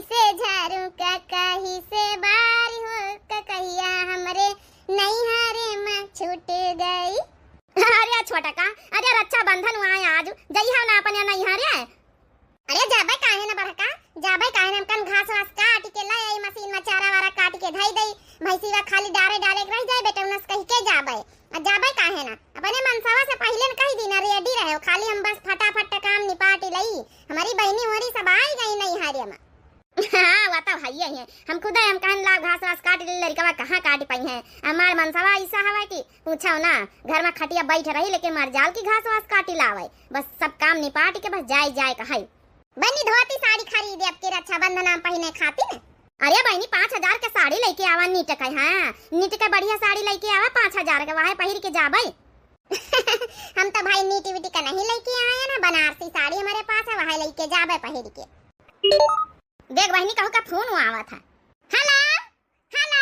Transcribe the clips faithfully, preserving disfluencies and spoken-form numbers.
से झारू का कही से बारी हो, ककहिया हमरे नैहरे में छूट गई। अरे छोटका, अरे रक्षाबंधन हुआ है आज, जइहा ना अपने नैहरे। अरे जाबे काहे ना बड़का, जाबे काहे ना, हम कन घास वास काट के लाई आई, मशीन में चारा वारा काट के धई दई, भैंसीवा खाली डारे डारे के रह जाए बेटा, उनस कह के जाबे। आ जाबे काहे ना, अपने मनसवा से पहिले न कही दीना, ready रहे, खाली हम बस फटाफट काम निपाट लई। हमारी बहिनी होरी सब आई गई नैहरे में। हाँ, वा तो हइये है। हम खुदे हम कहन लाव घास वास काट ले, लड़कवा कहाँ काट पाई है। हमार मनसवा ऐसा हवा कि पूछो ना, घर में खटिया बैठ रही लेकिन मर जाल की घास वास काटी लावे। बस सब काम निपाट के बस जाए जाए का है। बहिनी धोती साड़ी खरीदे अब के रक्षाबंधन में पहिने खातिर। अरे बहिनी पाँच हजार के साड़ी लेके आवा नीट के, हाँ नीट के बढ़िया साड़ी लेके आवा पाँच हजार के, वहे पहिर के जाबे। हम तो भाई नीटी विटी का नहीं लेके आए ना, बनारसी साड़ी हमारे पास है, वहे लेके जाबे पहिर के। देख बहिनी कहू का फोन आवत है। हेलो, हेलो।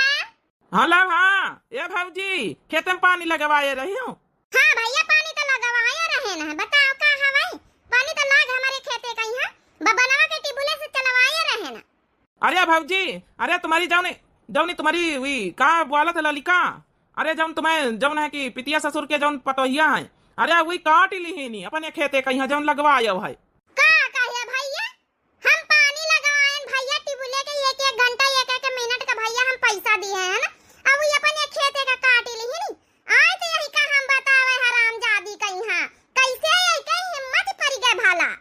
हेलो, हाँ, ए भौजी, खेते में पानी लगवाए रही हूँ। हाँ भैया, पानी तो लगवाए रहे ना, बताओ का हवाई? पानी तो लाग हमारे खेते का यहाँ, बबनवा के टिबुले से चलवाए रहे ना। अरे भौजी, अरे तुम्हारी जौनी, जौनी तुम्हारी वी का बोलत है ललिका, अरे जौन तुम्हें जौन है कि पितिया ससुर के जौन पतोहिया है, अरे वही काट लिहिनी अपने खेते का यहाँ जौन लगवाए है। का कहे भैया, हम पानी लगवाएन भैया, टिबुले के एक एक घंटा, एक एक मिनट का भैया हम पैसा दिए हैं ना, अब वो अपन एक खेते का काट लिहिनी। आए तो यही का हम बतावे हरामजादी कइहाँ, कैसे यही कहीं हिम्मत पड़ गए भला।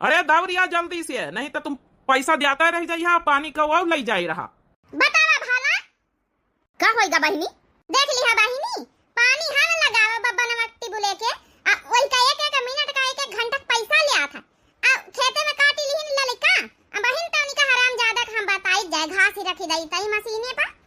अरे दौड़िया जल्दी से, नहीं तो तुम पैसा देता रह जाइहा, पानी का वो ले जाए रहा। बतावा भला। का होइगा बहिनी? देख लिहा बहिनी, पानी हम लगावे बब्बन मट्टी बुले के, आ वही का एक एक मिनट का एक एक घंटा के पैसा ले आता। आ खेते में काटी लिहिन ललिका, आ बहिन तौनी का हरामजादा के हम बताई जाए, घास ही रखी दई तई मशीने पर।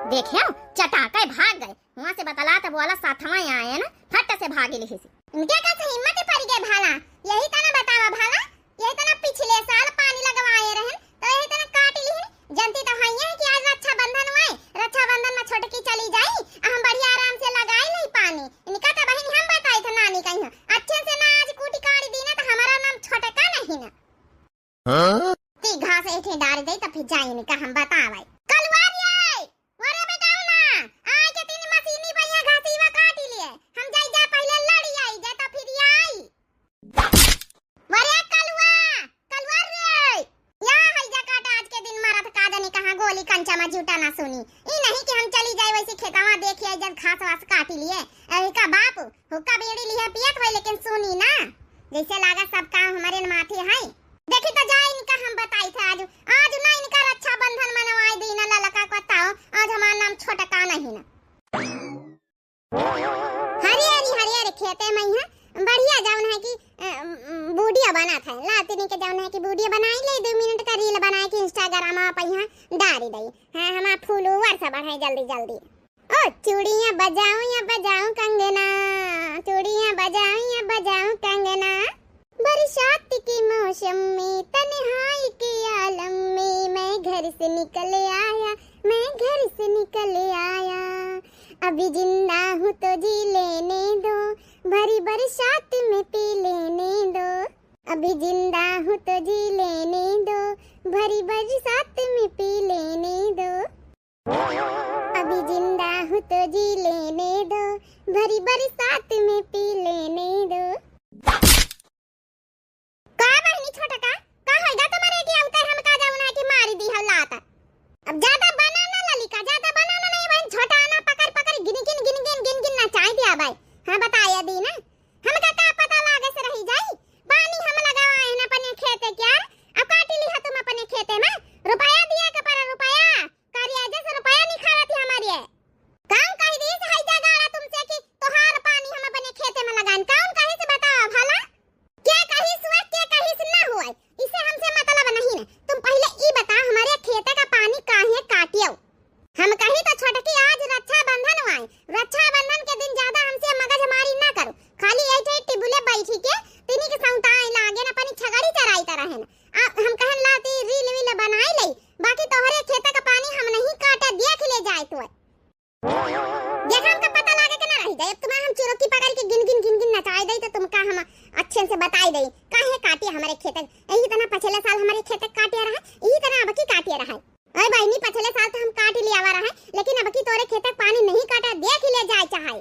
देखे चटाके भाग गए, वहाँ से बतला तब वाला साथवा आए ना, फट से भागे लिहिस। इनके का से हिम्मत पड़ गए भाला, यही तना बतावा भाला, यही तना पिछले साल पानी लगवाए रहन, तो यही तना काट लिहिन। जनती तो हइये है कि आज रक्षाबंधन हुए, रक्षाबंधन में छोटकी चली जाई, आ हम बढ़िया आराम से लगाई लई पानी। इनका तो बहिन हम बताई था नानी कहीं, अच्छे से ना आज कूटी काट दी ना तो हमारा नाम छोटका नहीं ना। हाँ? ती घास एठे डार दे तो फिर जाई इनका हम बतावे। कलुआ रे, अरे बेटाऊ ना, आए के तीन मशीनी भैया घासीवा काट लिए, हम जाई जा पहले लड़ी आई जा तो फिर आई। अरे कलुआ, कलुआ रे, या है जा काट आज के दिन मरत का जाने कहाँ गोली कंचा में झूठा ना सुनी। ई नहीं कि हम चली जाए वैसे खेतवा देखिए जब घास वास काट लिए। अरे का बाप, हुक्का बीड़ी लिहे पियत होई लेकिन सुनी ना, जैसे लागा सब काम हमारे न माथे है। देखी तो जाए इनका हम बताई थे आज, आज ना इनका रक्षाबंधन मनवाई दी ना ललका को ताओ, आज हमार नाम छोटका नहीं ना। हरियर हरियर खेते में है बढ़िया जौन है कि अ, बूढ़िया बनात है, लातिनी के जौन है कि बूढ़िया बनाई ले, दो मिनट का reel बनाए के Instagram पे यहाँ डारी दई। हाँ, हमार follower सब बढ़े जल्दी जल्दी। ओ चूड़ियाँ बजाओ या बजाओ कंगना, चूड़ियाँ बजाओ या बजाओ कंगना। बरसात के मौसम में तन्हाई के आलम में मैं घर से निकल आया, मैं घर से निकल आया। अभी जिंदा हूँ तो जी लेने दो, भरी बरसात में पी लेने दो। अभी जिंदा हूँ तो जी लेने दो, भरी बरसात में पी लेने दो। अभी जिंदा हूँ तो जी लेने दो, भरी बरसात में पी लेने दो। का बहिनी छोटका, का होइगा तुम्हारे के अवतर हम का जाऊ ना कि मारी दी हल्ला आता। अब ज्यादा बना ना ललिका, ज्यादा बना ना नहीं बहन, छोटा ना पकड़ पकड़ गिन गिन गिन गिन गिन गिन नचाई दिया भाई। हाँ बताया दी ना, हमका का पता लागे से रही जाई। पानी हम लगावा है ना अपने खेते क्या, अब काटी ली है तुम अपने खेते में। हमरे खेते काटे रहा, यही तरह अबकी काटे रहा। अरे बहिनी, पछले साल तो हम काट लियावा रहा, लेकिन अबकी तोरे खेते पानी नहीं काटा, देख ले जाए चाहे।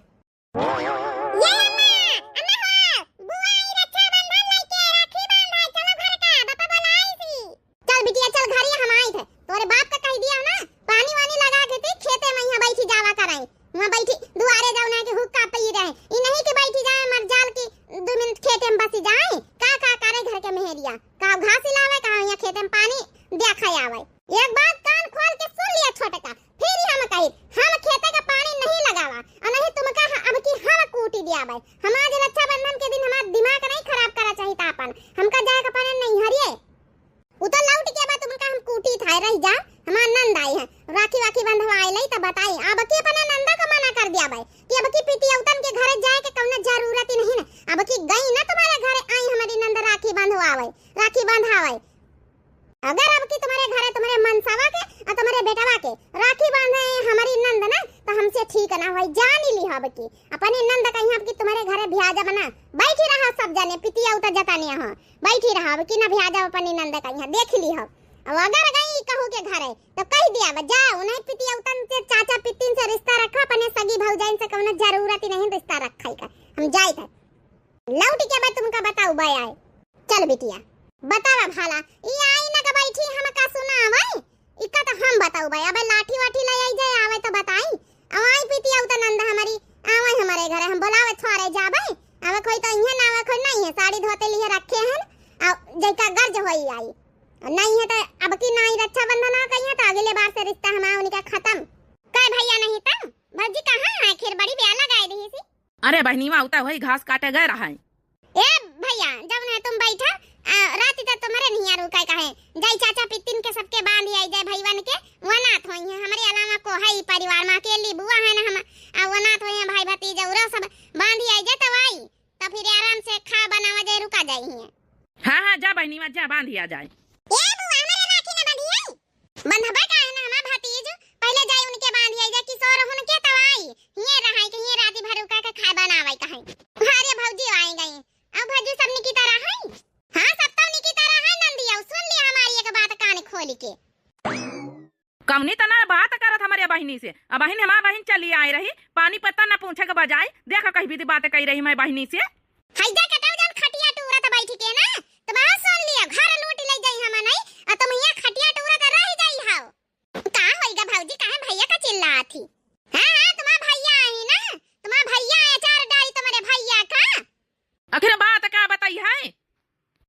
ये अम्मा, अम्मा हो, बुआ आई रक्षाबंधन लेके, राखी बांधा, चलो घर का, बापा बोलाई सी। चल बिटिया, चल घरे हम आई थे। तोरे बाप का कह दिया ना, पानी वानी लगा के ती खेते में यहाँ बैठी जावा कराई। वहाँ बैठी दुआरे जाओ ना कि हुक्का पी रहे। ई नहीं कि बैठी जाए मर जाल की दो मिनट खेते में बसी जाए। का, का करे घर के मेहरिया? का घास लावे, का यहाँ खेते में पानी देखा आवे। एक बात कान खोल के सुन लिया छोटका, फिर ही हम कही, हम खेते का पानी नहीं लगावा, और नहीं तुमका ह-, अब की हम कूटी दिया भाई। हमारे रक्षाबंधन के दिन हमारा दिमाग नहीं खराब करा चाहिए था अपन। हमका जाए का पड़े नहीं हरिए। उ तो लौट के बा तुमका हम कूटी था, रह जा, हमार नंद आई है, राखी वाखी बंधवाए लई तब बताई। अब की अपना नंदा को मना कर दिया भाई कि अब की पितियौतन के घरे जाए के कौनो जरूरत ही नहीं ना। अब की गई ना तुम्हारे घरे आई हमारी नंद राखी बंधवावे, राखी बंधावे। अगर अब की तुम्हारे घरे तुम्हारे मनसवा के और तुम्हारे बेटवा के राखी बांधे हमारी नंद ना, तो हमसे ठीक ना होई, जान ही ली अब की। अपनी नंद कहीं अब की तुम्हारे घरे भ्याजा बना, बैठी रहा सब जने, पितियौता जताने हो, बैठी रहा अब की ना भ्याजा अपनी नंद कहीं, देख ली हो। अब अगर गई कहू के घरे, तो कह दिया बा, जा, उन्हें पितियौतन से, चाचा पितिन से रिश्ता रखा, अपने सगी भौजाइन से कौनो जरूरत ही नहीं रिश्ता रखा का। हम जाए थे। लौट के बा तुमका बताऊ बा आए। चल बिटिया, बतावा भाला, ई आई ना का बैठी हमका सुनावे? इका तो हम बताऊ बा, अबे लाठी वाठी ले आई जाए, आवे तो बताई। अब आई पितियौता नंद हमारी, आवे हमारे घरे, हम बोलावे थोड़े जाबे, आवे कोई तो इहे ना आवे कोई नहीं है, साड़ी धोते लिए रखे हैं, आ जैका गर्ज होई आई। और नहीं है तो अब की नाई रक्षाबंधन आ गई है तो अगले बार से रिश्ता हमारा उनका खत्म। कहे भैया नहीं तो भौजी कहाँ है आखिर, बड़ी ब्याह लगाए रही सी। अरे बहनीवा, उता वही घास काटे गए रहा है। ए भैया, जब ना तुम बैठा, आ, रात तक तुम्हारे निया रुका कहे, जाई चाचा पितिन के सबके बांध आई जाए भैवन के, वो नाथ होई है, हमारे अलावा को है ही परिवार में, अकेली बुआ है ना हम, आ, वो नाथ होई है भाई भतीजा, उरा सब बांध आई जाए तब आई। तो फिर आराम से खा बनावा जाए, रुका जाए ही है। हाँ, हाँ, जा बहनीवा, जा बांध आ जाए। ए बुआ, हमारे राखी ना बांधी आई? बंधबा का है ना हमार भतीज, पहले जाई उनके बांध आई जा, किशोर उनके तब आई, हिये रहाई के हिये राती भर रुका के खाए बनावे का है। अरे भौजी आई गई, अब भौजी सब निकी तरह है। हाँ, सब तो निकी तरह है नंदिया, सुन लिया हमारी एक बात कान खोल के। कमनी तना बात करत हमारे बहिनी से। अब बहिन, हमार बहिन चली आई रही, पानी पत्ता न पूछे के बजाय, देखा कही भी बात कही रही मैं बहिनी से। हैजा कटाऊ जन खटिया टूरत बैठ के ना, तो बहुत सुन लिया, घर लूट ले जाई हम नहीं, आ तुम हिया खटिया टूरत रह जाई हाव। का होइगा भौजी, काहे भैया का चिल्लात ही? हाँ, हाँ, तुम्हार भैया आई ना, तुम्हार भैया आई, अचार डाली तुम्हारे भैया का। आखिर बात का बताई है?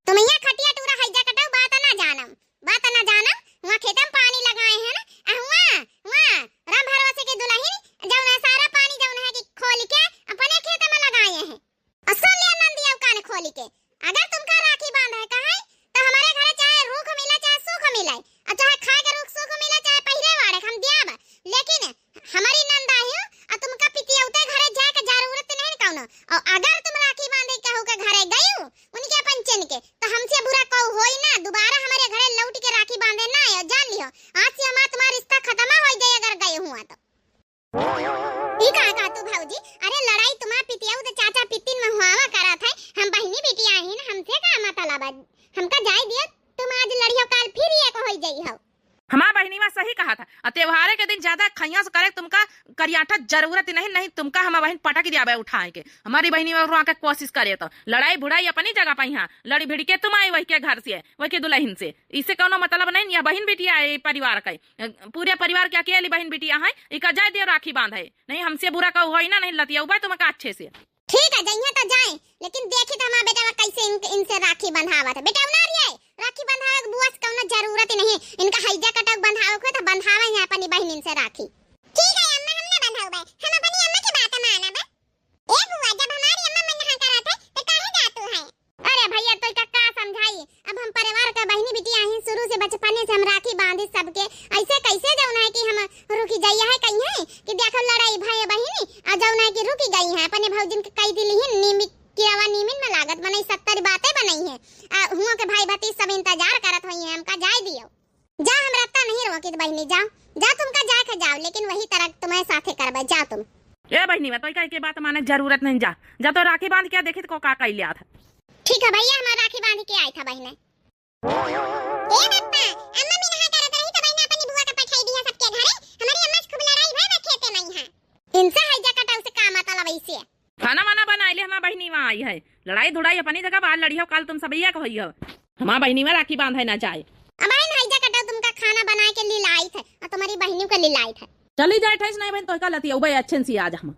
तुम यहाँ खटिया टूरा हैजा कटाऊ बात ना जानम, बात ना जानम। वहाँ खेत में पानी लगाए हैं ना, आ हुआ, हुआ राम भरोसे के दुल्हन जौन है सारा पानी जौन है कि खोल के अपने खेत में लगाए हैं। और सुन लिया नंदिया कान खोल के, अगर तुमका राखी बांध है कहे तो हमारे घरे चाहे रूख मिला चाहे सूख मिले, और चाहे खाए के रूख सूख मिले चाहे पहिरे वाड़े हम दियाब, लेकिन हमारी नंद आई हो, और तुमका पितियौते घरे जाए के जरूरत नहीं कौनो। और अगर तुम राखी बांधे केहू के घरे गई हो, उनके अपन चिन के, तो हमसे बुरा कहू होई ना, दोबारा हमारे घरे लौट के राखी बांधे ना आयो, जान लियो। आज से हमारा तुम्हारा रिश्ता खत्म हो जाए अगर गए हुआ तो। ई का कहा तू भौजी? अरे लड़ाई तुम्हारा पितियौत चाचा पितिन में हुआवा करत है, हम बहिनी बिटिया आहिन, हमसे का मतलब है? हमका जाए दियो, तुम आज लड़ियो काल फिर ये को होई जाई हो। हमार बहिनीवा सही कहा था। आ त्योहारे के दिन ज्यादा खैया से करे तुमका करियाठा जरूरत ही नहीं, नहीं तुमका हमार बहिन पटक दिया बे उठाए के। हमारी बहिनीवा रुआ के कोशिश करे तो लड़ाई भुड़ाई अपनी जगह पे यहाँ लड़ी भिड़ के तुम आई वही के घर से, वही के दुल्हन से। इससे कौनो मतलब नहीं, यह बहिन बिटिया है परिवार का, पूरे परिवार के अकेली बहिन बिटिया है। इका जाए दियो राखी बांध है, नहीं हमसे बुरा कहू होई ना, नहीं लतिया उबा तुमका अच्छे से। ठीक है, जइहे तो जाए, लेकिन देखी तो हमार बेटवा कैसे इन, इनसे राखी बंधावत है। बेटा ना रिये, राखी बंधावे के बुआ से कौनो जरूरत ही नहीं। इनका हैजा कटक बंधावे के होय तो बंधावे यहाँ अपनी बहिन इनसे राखी। ठीक है अम्मा, हम ना बंधावे, हम अपनी अम्मा की बात मानब। ए बुआ, जब हमारी अम्मा मन हाँ करत है तो काहे जातू है? अरे भैया, तो का, का समझाई? अब हम परिवार का बहिनी बिटिया ही, शुरू से बचपने से हम राखी बांधी सबके। ऐसे कैसे जौन है कि हम रुकी जाइए है कहीं है कि देखो लड़ाई भाई बहिनी, आ जौन है कि रुकी गई है, अपने भौजिन के कई दिली ही नीमी कियावा नीमिन में लागत बनई सत्तर बातें बनई है। आ हुआ के भाई भतीज सब इंतजार करत होई है, हमका जाए दियो। जा, हम रत्ता नहीं रोकित बहिनी, जाओ, जा तुमका जाए के जाओ, लेकिन वही तरह तुम्हारे साथे करबे, जाओ तुम। ए बहिनी, मैं तो कह के बात माने के जरूरत नहीं, जा, जा तो राखी बांध के देखित को का कैले आत है। ठीक है भैया, हमार राखी बांध के आई था बहिने। ए लड़ाई धुड़ाई अपनी जगह, बाहर लड़ियो, काल तुम सब एक होइहो। हमार बहिनी में राखी बांधे ना जाए। अब आई ना, जा कटाओ, तुमका खाना बनाए के लिए लाई थे और तुम्हारी बहिनी के लिए लाई थे। चली जाए ठैस नहीं बहन, तो का लतिया उबे अच्छे से आज हम।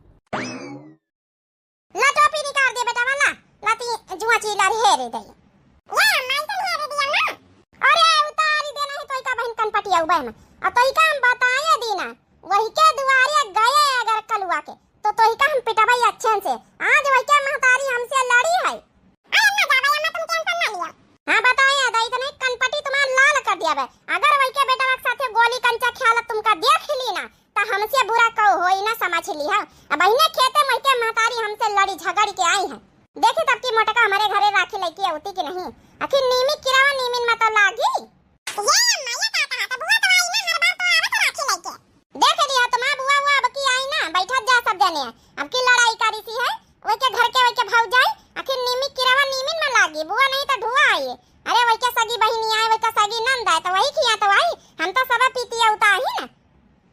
ला टोपी निकाल दे बेटा वाला, लती जुआ चीला रे हेरे दे। या, माई के हेरे दिया ना। अरे, उतारी दे नहीं, तोई का बहन कनपटिया उबे में। और तोई का हम बताए दीना, वही के दुआरे गए अगर कलुआ के, तो तोई का हम पिटबई अच्छे से। आज वही के महतारी हमसे लड़ी है। अरे, ना जावे, अम्मा, तुम tension ना लियो। हाँ, बताए दाई, इतने कनपटी तुम्हार लाल कर दिया बे। अगर वही के बेटा के साथे गोली कंचा ख्याल तुमका देख ली ना, त हमसे बुरा कऊ होई ना समझ लिहा। अब अहिने खेते में के महतारी हमसे लड़ी झगड़ के आई है। देखी तब की मोटका हमारे घरे राखी लइके अउती कि नहीं। आखिर नीमी किरावा नीमिन में तो लागी। ये अम्मा, ये का कहा? तो बुआ तो आई ना, हर बार तो आवत राखी लइके। देख लिहा तुम्हार बुआ, बुआ अब की आई ना, बैठत जा सब जने। अब की लड़ाई करी सी है, वही के घर के, वही के भौजाई, आखिर नीमी किरावा नीमिन में लागी, बुआ नहीं तो ढुआ आई। अरे वही के सगी बहिनी आए, वही के सगी नंद आए, तो वही खिया तो आई, हम तो सब पीती अउता ही ना।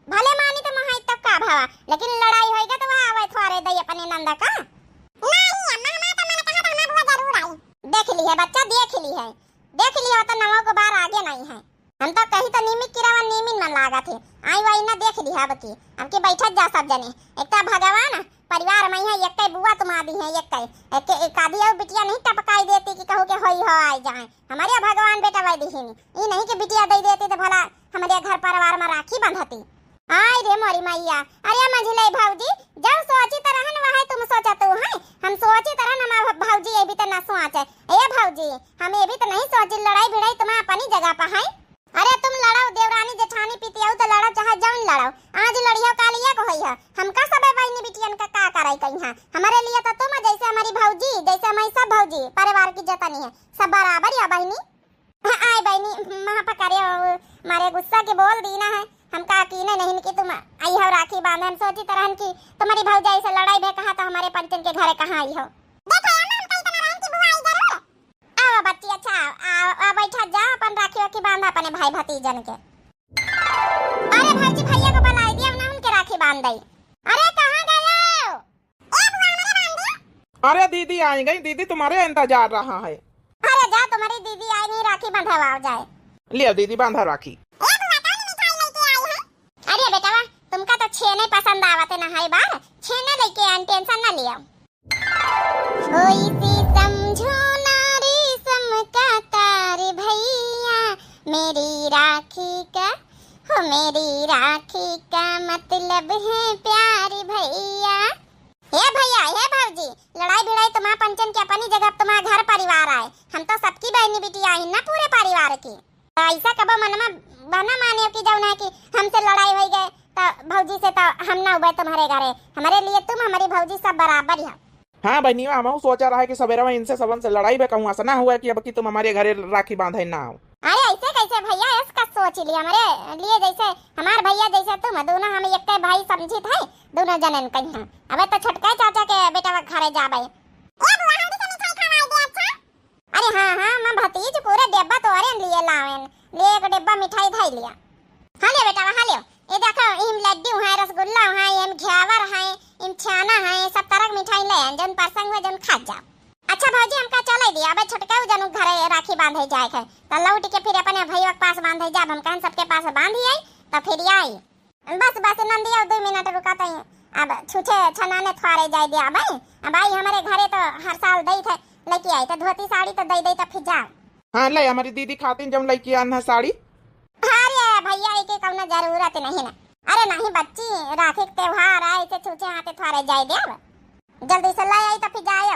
भले मानी तो महाई तब का भावा, लेकिन लड़ाई होइगा तो वह आवे थोरे दई अपने नंदा का। नहीं अम्मा, हमार तो मन कहा था, हमार बुआ जरूर आई। देख ली है बच्चा, देख ली है, देख ली है, तो नवा को बार आगे नहीं है। हम तो कही तो नीमी किरावा नीमिन मन लागा थे, आई वाई ना देख ली है अब की, अब की बैठत जा सब जने। एक तो भगवान परिवार में है, एक बुआ तुम आदि है, एक, एक, एक आधी और बिटिया नहीं टपकाई देती कि कहू के होई हो आई जाए। हमारे भगवान बेटा वै दिहिन, ई नहीं कि बिटिया दे देती तो भला हमारे घर परिवार में राखी बंधती। आय रे मोरी मैया, अरे मंझले भौजी, जब सोची तरहन वह तुम सोचतू है, हम सोची तरहन हमार भौजी ये भी तो ना सोचे। ए भौजी, हम ये भी तो नहीं सोची, लड़ाई भिड़ाई तुम्हार अपनी जगह पर है। अरे तुम लड़ाओ, देवरानी जेठानी पितियाऊ तो लड़ाओ, चाहे जौन लड़ाओ, आज लड़ियो काल ये को होई है। हमका सबे बहिनी बिटियन का का करे कहीं है, हमारे लिए तो तुम जैसे हमारी भौजी, जैसे हमारी सब भौजी परिवार की जतनी है, सब बराबर या बहिनी। आय बहिनी, माफ करे, मारे गुस्सा के बोल दीना है। हम का कीने नहीं कि तुम आई हो राखी बांधे। हम सोची तरहन कि तुम्हारी भौजाई से लड़ाई भे कहा तो हमारे पंचन के घरे कहाँ आई हो। देखो अम्मा, हम कही तुम्हारा है कि बुआ आई जरूर। आओ बच्ची, अच्छा आओ, आओ, आओ बैठा जा, अपन राखी वाखी बांधा अपने भाई भतीजन के। अरे भौजी, भैया को बुलाई दिया ना, उनके राखी बांध दई। अरे कहाँ गए? अरे दीदी आई गई, दीदी तुम्हारे इंतजार रहा है। अरे जा, तुम्हारी दीदी आई नहीं, राखी बंधवाओ जाए। लियो दीदी, बांधा राखी। अरे बेटवा, तुमका तो छेने पसंद आवत है ना, हर बार छेने लेके आन, tension ना लियो। होई से समझो ना रेशम का तार भैया, मेरी राखी का, हो मेरी राखी का मतलब है प्यार भैया। हे भैया, हे भौजी, लड़ाई भिड़ाई तुम्हार पंचन के अपनी जगह, तुम्हार घर परिवार आए। हम तो सबकी बहनी बिटिया आई ना, पूरे परिवार की। तो ऐसा कबो मनमा बना माने कि जौन है कि हमसे लड़ाई होई गए तो भौजी से तो हम ना उबे तुम्हारे घरे। हमारे लिए तुम हमारी भौजी सब बराबर ही हो। हाँ बहनिया, हम सोचा रहा है कि सवेरे में इनसे सबन से लड़ाई बे कहूँ, ऐसा ना हुआ कि अब कि तुम हमारे घरे राखी बांधे ना आओ। अरे ऐसे कैसे भैया, इसका सोच लिया हमारे लिए, जैसे हमार भैया जैसे तुम दोनों, हम एक भाई समझित है दोनों जनन कहीं। अबे तो छोटका चाचा के बेटा घरे जाबे। ए बुआ, हमनी के मिठाई खवाई दे, अच्छा? अरे हाँ, हाँ, मैं भतीज पूरे डिब्बा तोरे लिए लावेन। ले एक डिब्बा मिठाई धाई लिया। हाँ ले बेटा, हाँ लियो। ये देखो, इम लड्डू है, रसगुल्ला है, इम घ्यावर है, इम छाना है, सब तरह के मिठाई ले आन, जौन पसंद हुए, जौन खा जाओ। अच्छा भौजी, हमका चले दिया, अबे छोटका जनू घरे राखी बांधे जाए है, तो लौट के फिर अपने भैया के पास बांधे जाब, हम कहन सबके पास बांध आई, तो फिर आई। बस, बस, नंदिया, दो मिनट रुका तई। अब छुछे छनाने थ्वारे जाए दे, अब आई, अब आई, हमारे घरे तो हर साल दई थे, लेके आई थे, धोती साड़ी तो दई दई, तो फिर जाओ। हाँ, ले, हमारी दीदी खातिर जब लेके आना है साड़ी। अरे भैया, एके कौनो जरूरत नहीं ना। अरे नहीं बच्ची, राखी के त्योहार है, इसे छुछे हाथे थ्वारे जाए दे, अब जल्दी से ले आई, तो फिर जाए।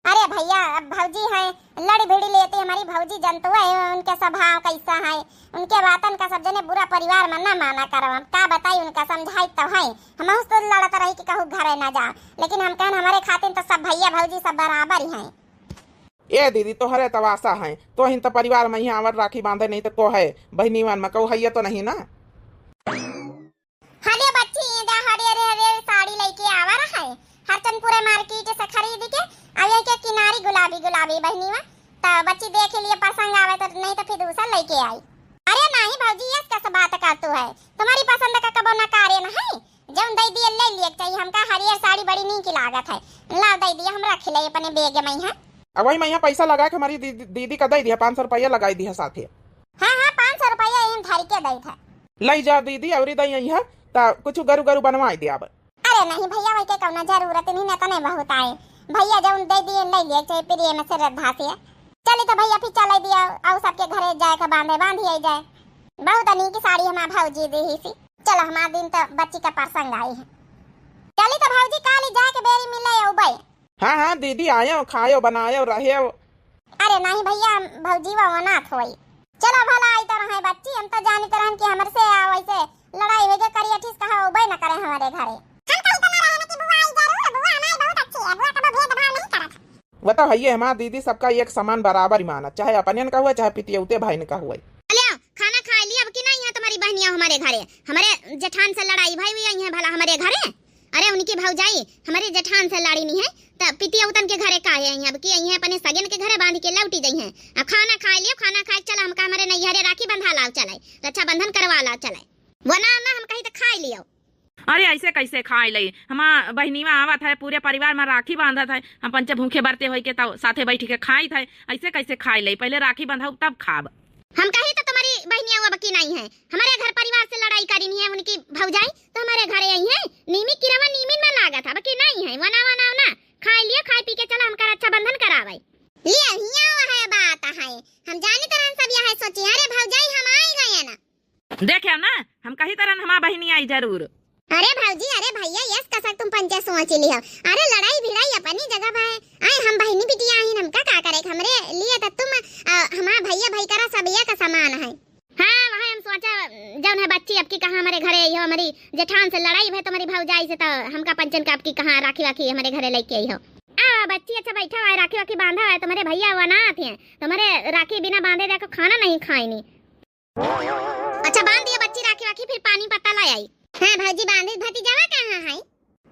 अरे भैया, अब भौजी हैं, लड़ी भिड़ी लेती, हमारी भौजी जनतुआ है, उनके स्वभाव कैसा है, उनके बातन का सब जने बुरा परिवार में ना माना करो। हम का बताई, उनका समझाई तो है, हम तो लड़त रही कि कहू घरे ना जा, लेकिन हम कहन हमारे खातिर तो सब भैया भौजी सब बराबर ही हैं। ए दीदी, तोहरे तो आशा है, तोहिन तो परिवार में ही आवर राखी बांधे, नहीं तो को है बहनीवन में, कहू है ये तो नहीं ना। हलियो बच्ची, ये जा हरियर हरियर साड़ी लेके आवा रहा है, हरचंद पूरे मार्केट से खरीद के, अब ये के किनारी गुलाबी गुलाबी बहनीवा, तो बच्ची देख लिए पसंद आवे तो, नहीं तो फिर दूसर लेके आई। अरे नहीं भौजी, ये कैसे बात करतू है, तुम्हारी पसंद का कबो नकारे न है, जौन दे दिए ले लिए चाहिए, हमका हरियर साड़ी बड़ी नीक लागत है, लाओ दे दिए, हम रख ले अपने बैग में है। अब वही मैं यहाँ पैसा लगा के हमारी दीदी, दीदी का दे दिया, पाँच सौ रुपया लगाई दिया साथे। हाँ, हाँ, पाँच सौ रुपया यही धर के दे था। लई जा दीदी, अउरी दे यहाँ, त कुछ गरु गरु बनवाई दिया अब। अरे नहीं भैया, वही के कौनो जरूरत नहीं, न तने बहुत आए। भैया जौन दे दिए, ले लिए, चाहे प्रेम श्रद्धा से। चली तो भैया फिर चले दिया, अउ सबके घरे जाए के बांधे, बांधी आई जाए। बहुत नीक साड़ी हमार भौजी दी ही सी। चलो, हमार दिन तो बच्ची का प्रसंग आई है। चली तो भौजी, काली जाए के बेरी मिले अउबे। हाँ, हाँ, दीदी, आयो, खायो, बनायो, रह्यो। अरे नहीं भैया, हम भौजी वो अनाथ होई। चलो भला आई तो रहे बच्ची, हम तो जानित रहन कि हमर से आ वैसे लड़ाई हो गए, करिया ठीस कहा अउबे न करे हमारे घरे। हम कही तो ना रहे ना कि बुआ आई जरूर, बुआ हमारी बहुत अच्छी है, बुआ कबो भेदभाव नहीं करत। वो तो हइये, हमार दीदी सबका एक समान बराबर ही मानत, चाहे अपने न का हुआ, चाहे पितियौते भाई न का हुआ। चलियो, खाना खाए ली अब कि नहीं है तुम्हारी बहनिया हमारे घरे? हमारे जेठान से लड़ाई भाई हुई आई है भला हमारे घरे? अरे उनकी भौजाई हमारे जेठान से लड़ी नहीं है, त पितियौतन के घरे का है आई है? अब कि आई है अपने सगन के घरे बांध के लौटी जाई है। अब खाना खाए लियो, खाना खाए के चला हमका हमारे नैहरे राखी बंधा लाओ चले, रक्षाबंधन करवा लाओ चले। वो ना, ना हम कही तो खाए लियो। अरे ऐसे कैसे खाए लई? हमार बहिनीवा आवत है, पूरे परिवार में राखी बांधत है, हम पंचे भूखे बरते होई के तब साथे बैठ के खाइत है। ऐसे कैसे खाए लई? पहले राखी बंधाऊ तब खाब। हम कही तो तुम्हारी बहिनिया अब की नहीं है, हमारे घर परिवार से लड़ाई करी नहीं है उनकी भौजाई, तो हमारे घरे आई है। नीमी किरवा नीमिन में लागत है, अब की नहीं है। वना वना ना खाए लियो, खाए पी के चला हमका रक्षाबंधन करावे। ये हिया वह बात है, हम जानी तरह सब यह सोची, अरे भौजाई हम आई गए ना। देखे ना, हम कही तरन हमार बहिनी आई जरूर। अरे भौजी, अरे भैया, यस कसक तुम पंचे सोच लिहो। अरे लड़ाई भिड़ाई अपनी जगह पे है। आए हम बहिनी बिटिया आइन, हमका का करे? हमरे लिए तो तुम, अ, हमार भैया भाई करा सब एक समान है। हाँ, वह हम सोचा, जौन है बच्ची अब की कहाँ हमारे घरे आई हो, हमारी जेठान से लड़ाई भई तुम्हारी भौजाई से, तो हमका पंचन का अब की कहाँ राखी वाखी हमारे घरे लेके आई हो। आ बच्ची, अच्छा बैठा हुआ है, राखी वाखी बांधा हुआ है, तुम्हारे भैया वो अनाथ हैं, तुम्हारे राखी बिना बांधे देखो खाना नहीं खाएनी। अच्छा, बांध दिया बच्ची राखी वाखी, फिर पानी पत्ता ला आई। हाँ भौजी, बांधे। भतीजावा कहाँ है?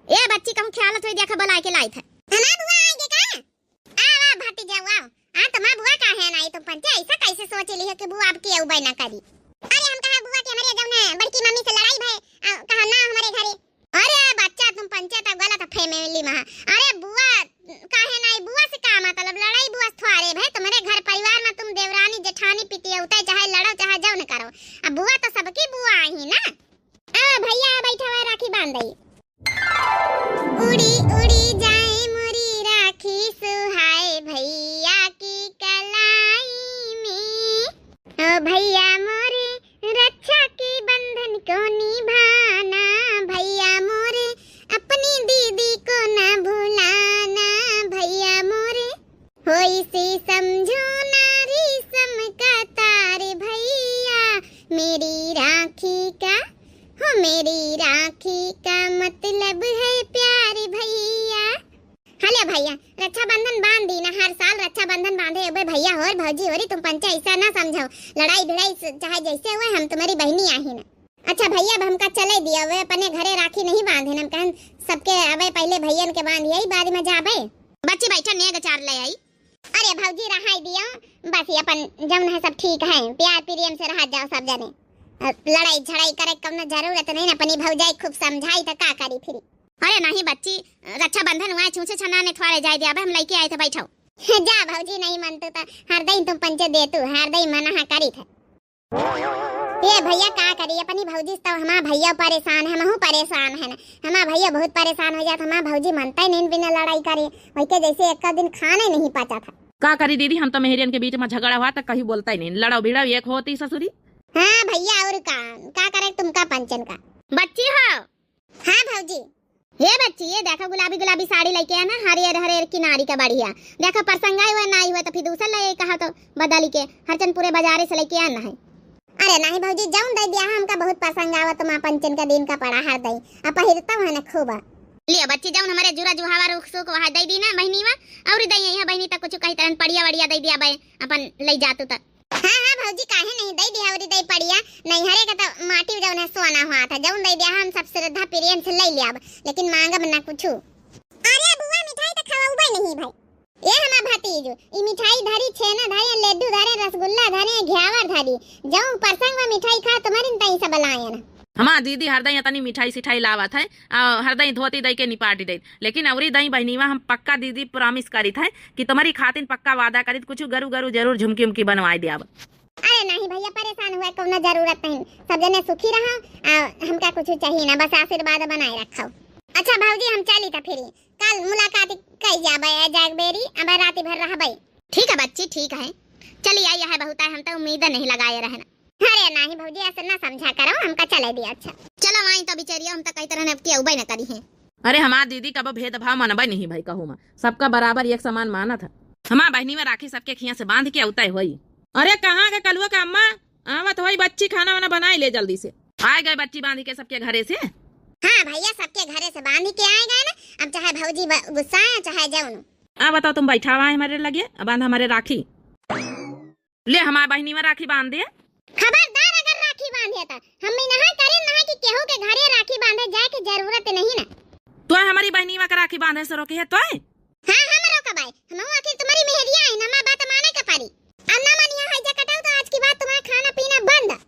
ए बच्ची, कहूँ ख्याल होई, देखा बोलाए के लाई था। हमार बुआ आए गे का? आ, आ, भतीजावा, आ, तुम्हार बुआ काहे ना आई? तुम पंचे ऐसा कैसे सोच ली है कि बुआ अब की अउबे ना करी? अरे हम कहा बुआ के हमारे जौन है बड़की मम्मी से लड़ाई भई, आ, कहा ना हमारे घरे। अरे बच्चा, तुम पंचे तक गलत फैमिली में है। अरे बुआ काहे ना आई? बुआ से का मतलब? लड़ाई बुआ से थोड़े भई, तुम्हारे घर परिवार में तुम देवरानी जेठानी पितियौते चाहे लड़ो चाहे जौन करो, अब बुआ तो सबकी बुआ आई ना। आ भैया, आ बैठा हुआ, राखी बांध दई। उड़ी उड़ी जाए मोरी राखी सुहाए भैया की कलाई में। ओ भैया मोरे, रक्षा के बंधन को निभाना, भैया मोरे, अपनी दीदी को ना भुलाना, भैया मोरे। होई से समझो ना रेशम का तार भैया, मेरी राखी का, हो मेरी राखी का मतलब है प्यार भैया। हेलो भैया, रक्षाबंधन बांध दी ना, हर साल रक्षाबंधन बांधे अबे भैया, होर भौजी होरी, तुम पंचे ऐसा ना समझो, लड़ाई भिड़ाई स-, चाहे जैसे हुए, हम तुम्हारी बहिनी आही ना। अच्छा भैया, अब हमका चले दिया, वे अपने घरे राखी नहीं बांधे, हम कहन सबके अबे पहले भैयन के बांध यही, बाद में जाबे। बच्ची बैठा, नेग अचार ले आई। अरे भौजी, रहाई दियो, बस ये अपन जौन है सब ठीक है, प्यार प्रेम से रहा जाओ सब जने। अ, लड़ाई झड़ाई करे कौनो जरूरत नहीं ना, अपनी भौजाई खूब समझाई तो का करी फिर। अरे नहीं बच्ची, रक्षाबंधन हुआ है, छूछे छना ने थोड़े जाए दिया, अबे हम लेके आए थे, बैठो। जा भौजी, नहीं मन तो, तो हर दई तुम पंचे दे तू, हर दई मना करी थे। ए भैया, का करी, अपनी भौजी से तो हमार भैया परेशान है, हमहू परेशान है ना। हमार भैया बहुत परेशान हो जात, हमार भौजी मनता ही नहीं बिना लड़ाई करे, वही के जैसे एक दिन खाना ही नहीं पचा था। का करी दीदी, हम तो मेहरियन के बीच में झगड़ा हुआ तो कहीं बोलता ही नहीं, लड़ाओ भिड़ाओ एक होती ससुरी। हाँ भैया, और का, का करे तुमका पंचन का। बच्ची हो, हाँ भौजी। हे बच्ची, ये देखा गुलाबी गुलाबी साड़ी लेके आना, हरियर हरियर किनारी का बढ़िया। देखा परसंग आई हुआ, ना आई हुआ तो फिर दूसर ले आई, कहा तो बदली के हरचन पूरे बाजारे से लेके आना है। अरे नहीं भौजी, जौन दे दिया है हमका बहुत पसंद आवा, तो माँ पंचन का दिन का पड़ा हर दई, अब पहिरता है ना खूब। लिया बच्ची, जौन हमारे जुरा जुहावा रुख सुख वहा दे दी ना बहनी वा, और दे यहाँ बहनी तक कुछ कही तरह पड़िया वड़िया दे दिया बे, अपन ले जातू तक। हाँ, हाँ भौजी, काहे नहीं, दे दिया, अउरी दे पड़िया, नैहरे के तो माटी जौन है सोना हुआ था, जौन दे दिया हम सब श्रद्धा प्रेम से ले लिया, लेकिन मांगब ना कुछ। अरे बुआ, मिठाई तो खवाउबे नहीं भाई। ए हमार भतीजो, ई मिठाई धरी, छेना धरे, लड्डू धरे, रसगुल्ला धरे, घ्यावर धरी, जौन परसंग में मिठाई खा तुम्हारी तई सब लायन। हमार दीदी हरदई इतनी मिठाई सिठाई लावत है, आ, हरदई धोती दई के निपाटी देत, लेकिन अउरी दई बहिनीवा हम पक्का दीदी promise करित है कि तुम्हरी खातिन पक्का वादा करित, कुछ गरु गरु जरूर झुमकी उमकी बनवाए दियाब। अरे नहीं भइया, परेशान हुआ कउनो जरूरत नहीं, सब जने सुखी रहो, आ, हमका कुछ चाहिए ना, बस आशीर्वाद बनाए रखो। अच्छा भौजी, हम चली त फिर कल मुलाकात कई जाबे, जाग बेरी, अब रात भर रहबे। ठीक है बच्ची, ठीक है, चली आई है बहुत है, हम तो उम्मीद नहीं लगाए रहना। अरे नाही भौजी, ऐसे ना समझा करो, हमका चले दिया। अच्छा चलो आई तो बिचरिया, हम तो कई तरह ने अब की अउबे न करी है। अरे हमार दीदी कबो भेदभाव मनबे नहीं भाई, कहूँ मा सबका बराबर एक समान मानत है। हमार बहिनी मा राखी सबके खिया से बांध के अउते होई। अरे कहाँ के कलुआ के अम्मा, आवत होई बच्ची, खाना वाना बनाई ले जल्दी से। आए गए बच्ची बांध के सबके घरे से। हाँ भइया, सबके घरे से बांध के आए गए ना। अब चाहे भौजी ब-, गुस्साए, चाहे जौन। आ बताओ, तुम बैठा हुआ है हमारे लगे, अब बांध हमारे राखी। ले हमार बहिनी मा राखी बांध दे। खबरदार अगर राखी बांधे त हम इनहा करे ना कि केहू के घरे राखी बांधे जाए के जरूरत नहीं ना। तोय हमारी बहिनी मा के राखी बांधे से रोके है तोय? हाँ, हम रोकबाई। हम आखिर तुम्हारी मेहरिया है ना, हमार बात माने के पड़ी। अब ना मानिया है जा कटाऊ तो आज के बाद तुम्हारा खाना पीना बंद।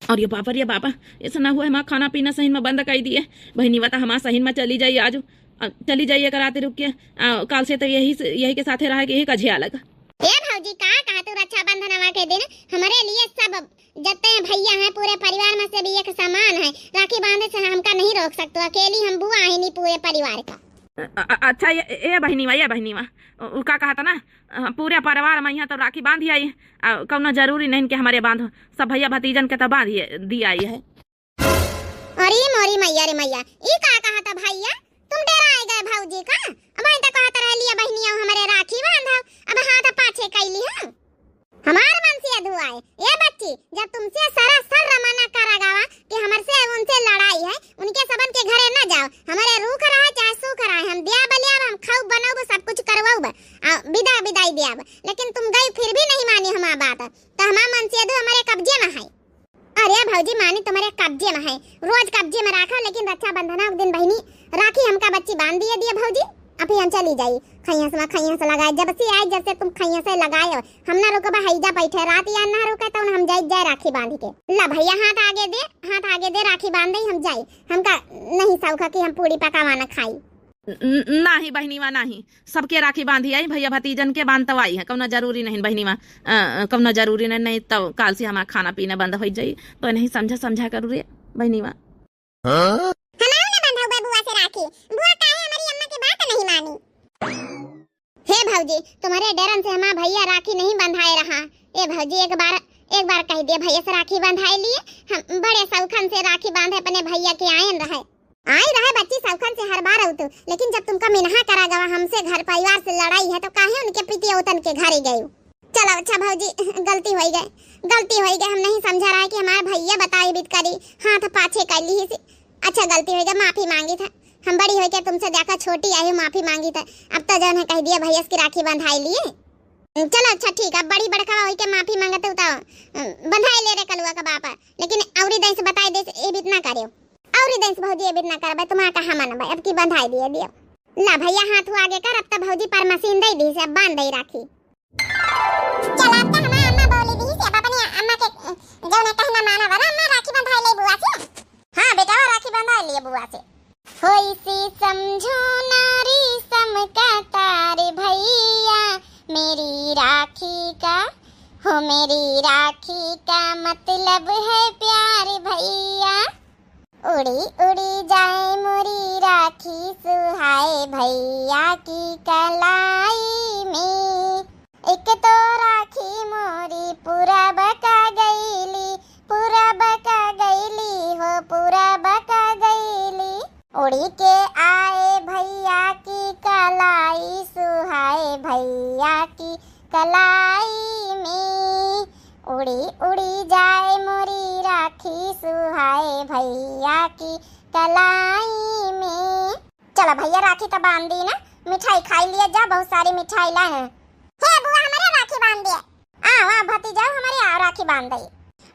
अरे बाप, अरे बाप, ऐसा ना हुआ हमार खाना पीना सही मा बंद कर दिए। बहिनी मा तो हमार सही मा चली जाई आज, अ, चली जाई एक रात रुक के, अ, काल से तो यही से, यही के साथे रहे के यही का झिया लगा। ए भौजी, का कहा तू, रक्षाबंधनवा के दिन हमरे लिए सब जत्ते भइया हैं, पूरे परिवार मा से भी एक समान है। राखी बांधे से हमका नहीं रोक सकतो, अकेली हम बुआ है नहीं पूरे परिवार का। अ-, अ-, अच्छा, ये, ए बहिनीवा, ए बहिनीवा, उ, उ का कहता ना, अ, पूरे परिवार मा यहाँ तो राखी बांधी आई, अ, कउनो जरूरी नहीं कि हमरे बांधो, सब भइया भतीजन के तो बांध दिया आई है। अरे मोरी मैया रे मैया, ई का कहता भइया? तुम डेराए गए भौजी का? अब आई तो कहत रहली, "बहिनिया हमरे राखी बांधव", अब हाथ पाछे कैली हम। हमार मन से अधुआए। ए बच्ची, जब तुमसे सरासर रवाना करा गवा कि हमर से उनसे लड़ाई है, उनके सबन के घरे न जाओ, हमरे रूख रहे चाहे सूख रहे, हम दिया बलियाब, हम खाऊ बनाऊब, सब कुछ करवाऊब, आ, विदा विदाई दियाब, लेकिन तुम गई फिर भी नहीं मानी हमार बात, तो हमार मन से अधु हमरे कब्जे में है। अरे भौजी, मानी तुम्हरे कब्जे में है, रोज कब्जे में राखा, लेकिन रक्षाबंधन के दिन बहिनी राखी हमका बच्ची बांध दिए दिए भौजी। अभी हम चली जाई, खैया से, खैया से लगाए, जब से आए, जब से तुम खैया से लगाए हो, हम ना रुकबा, हैजा बैठे, रात या ना रुके, तो हम जाई जाए राखी बांध के। ला भइया, हाथ आगे दे, हाथ आगे दे, राखी बांध दे, हम जाई। हमका नहीं शौक है कि हम पूड़ी पकावा ना खाई। न-, न-, नाही बहिनीवा, नाही। सबके राखी बांधी आई, भइया भतीजन के बांधतवाई है, कउनो जरूरी नहीं बहिनीवा, अ, अ, कउनो जरूरी नहीं, नहीं तो काल से हमार खाना पीना बंद होइ जाई। तो नहीं समझा, समझा करू रे बहिनीवा। हमार ना बंधउबे बुआ से राखी, बुआ काहे हमारी अम्मा के बात नहीं मानी। हे भौजी, तुम्हरे डरन से हमार भइया राखी नहीं बंधाए रहा। ए भौजी, एक बार, एक बार कह दिए भइया से राखी बंधाए लिए, हम बड़े शौखन से राखी बांधे अपने भइया के आयन रहे। आई रहे बच्ची सौखन से हर बार अउतू, लेकिन जब तुमका मिनहा करा गवा हमसे घर परिवार से लड़ाई है, तो काहे उनके पितियौतन के घरे गयू? चलो अच्छा भौजी, गलती होइ गए, गलती होइ गए, हम नहीं समझा रहा है कि हमार भइया बताई बीत करी, हाथ पाछे कर ली से। अच्छा गलती होइ गए, माफी मांगी था, हम बड़ी होइ के तुमसे जाकर छोटी आई हूँ, माफी मांगी था। अब तो जौन है कह दिया भइया की राखी बंधाई लिए। चलो अच्छा ठीक, अब बड़ी बड़का होइ के माफी मांगत हो तो, अ, बंधाई ले रे कलुआ का बापा, लेकिन औरी दई से बताई दे से ये बीत ना करियो। औरी दई से भौजी ये बीत ना करबे, तुम्हारा कहाँ मनबे, अब की बंधाई दिए दियो। ला भइया हाथ हुआ आगे कर, अब तो भौजी पर मशीन दे दी से, अब बांध दे राखी। चल अब तो हमार अम्मा बोली दी से, अब अपनी अम्मा के, अ, जौन है कहना माना वाला, अम्मा राखी बंधाई ले बुआ से। हाँ बेटा, राखी बंधाई लिए बुआ से। होई सी समझौना रेशम का तार भइया, मेरी राखी का, हो मेरी राखी का मतलब है प्यार भइया। उड़ी उड़ी जाए मोरी राखी सुहाए भइया की कलाई में। एक तो राखी मोरी पूरब का गईली, पूरब का गईली हो, पूरब का गईली। उड़ी के आए भइया की कलाई सुहाए भइया की कलाई में। उड़ी उड़ी जाए मोरी राखी सुहाए भइया की कलाई में। चलो भइया, राखी तो बांध दी ना, मिठाई खाई लिए जा, बहुत सारी मिठाई लाए हैं। हे बुआ, हमारे राखी बांध दिए। आ, वाह भतीजा, हमारे आओ राखी बांध दई।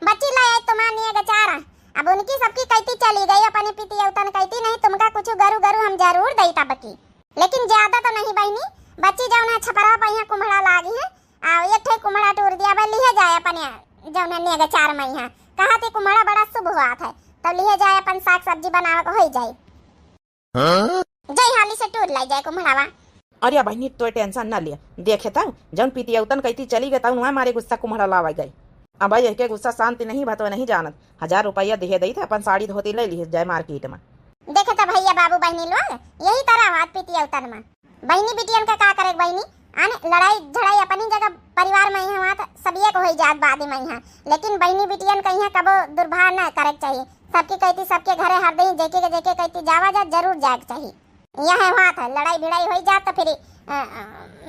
बच्ची ला आई तुम्हार निये गचारा। अब उनकी सबकी कहती चली गई, अपनी पितियौतन कहती नहीं, तुमका कुछ गरु गरु हम जरूर दई तब की। लेकिन ज्यादा तो नहीं बहिनी, बच्ची जौन है छपरा पहिया कुम्हड़ा लागी है, आ एक ठे कुम्हड़ा टूर दिया बा, लिहे जाए अपने जौन है निये गचार में है। कहा थी कुम्हड़ा बड़ा शुभ हुआ था, तब लिहे जाए, अपन साग सब्जी बनावे के होई जाए। हाँ? जाई हाली से टूर लाई जाए कुम्हड़ावा। अरे बहिनी, तोय tension न लिया, देखे तउ जउन पितियौतन कइती चली गए तउन वहाँ मारे गुस्सा कुम्हड़ा लावा गई। अब यह के गुस्सा शांति नहीं भा तो नहीं जानत, हजार रुपया दिहे दई थे, अपन साड़ी धोती ले लिहे जाए market में। देखे त भइया बाबू बहिनी लोग, यही तरह होत पितियौतन में। बहिनी बिटियन का का करे बहिनी, आने लड़ाई झड़ाई अपनी जगह परिवार में यहाँ होत, सब एक होई जात बाद में यहाँ, लेकिन बहिनी बिटियन का यहाँ कबो दुर्भाव न करे के चाहिए। सबकी कइती सबके घरे हर दही जेके के जेके कइती जावा जा जरूर जाए के चाहिए। यह होत है लड़ाई भिड़ाई होई जात तो फिर, अ, अ,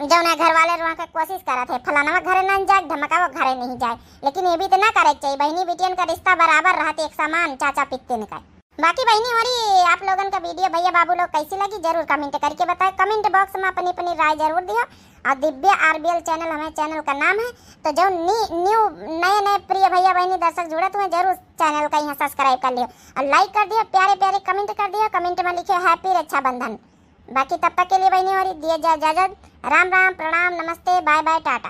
जौन है घर वाले रोह के कोशिश करत है, फलानवा घरे नहीं जाए, ढमकावा घरे नहीं जाए, लेकिन ये भी तो ना करे के चाहिए। बहिनी बिटियन का रिश्ता बराबर रहत, एक समान चाचा पित्तिन का। बाकी बहिनी होरी आप लोगन का video भइया बाबू लोग कैसी लगी जरूर comment करके बताए। Comment box में अपनी अपनी राय जरूर दियो। और दिव्या RBL channel हमें channel का नाम है, तो जो नी-, new नए नए प्रिय भइया बहिनी दर्शक जुड़त हुए जरूर channel का यहाँ subscribe कर लियो और like कर दियो, प्यारे प्यारे comment कर दियो, comment में लिखे happy रक्षाबंधन। बाकी तब तक के लिए बहिनी होरी दिए जा इजाजत, राम राम, प्रणाम, नमस्ते, bye bye, टाटा।